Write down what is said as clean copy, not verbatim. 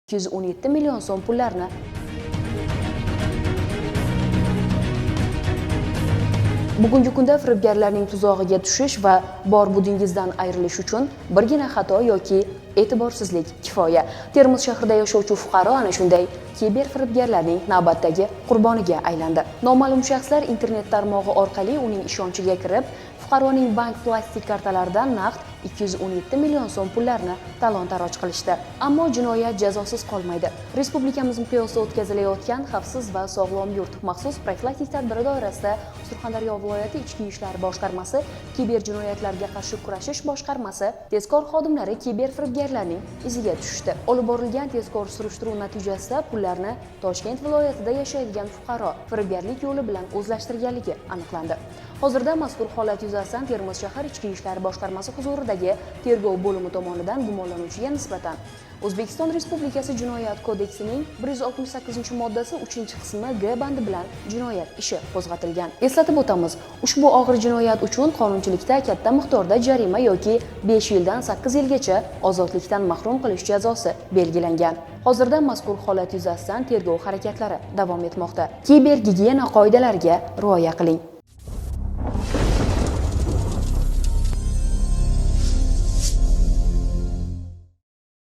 217 million so'm pullarni Bugungi kunda firibgarlarning tuzog'iga tushish va bor budingizdan ayrilish uchun birgina xato yoki e'tiborsizlik kifoya. Termiz shahrida yashovchi fuqaro ana shunday kiber firibgarlarning navbatdagi qurboniga aylandi. Noma'lum shaxslar internet tarmog'i orqali uning ishonchiga kirib, fuqaroning bank plastik kartalaridan naqd 217 million so'm pullarni talon-taroj qilishdi. Ammo jinoyat jazosiz qolmaydi. Respublikamiz miqyosida o'tkazilayotgan xavfsiz va sog'lom yurt maxsus profilaktik tadbiri doirasida Surxondaryo viloyati Ichki ishlar boshqarmasi kiber jinoyatlarga qarshi kurashish boshqarmasi tezkor xodimlari kiber firibgarlarning iziga tushdi. Olib borilgan tezkor surishtiruv natijasida pullarni Toshkent viloyatida yashaydigan fuqaro firibgarlik yo'li bilan o'zlashtirganligi aniqlandi. Hozirda mazkur holat yuzasidan Termiz shahar Ichki ishlar boshqarmasi huzuridagi tergov bo'limi tomonidan gumonlanuvchiga nisbatan O'zbekiston Respublikasi Jinoyat kodeksining 168-moddasi 3-qismi G bandi bilan jinoyat ishi qo'zg'atilgan. Eslatib o'tamiz, ushbu og'ir jinoyat uchun qonunchilikda katta miqdorda jarima yoki 5 yildan 8 yilgacha ozodlikdan mahrum qilish jazosi belgilangan. Hozirda mazkur holat yuzasidan tergov harakatlari davom etmoqda. Kiber gigiyena qoidalariga rioya qiling.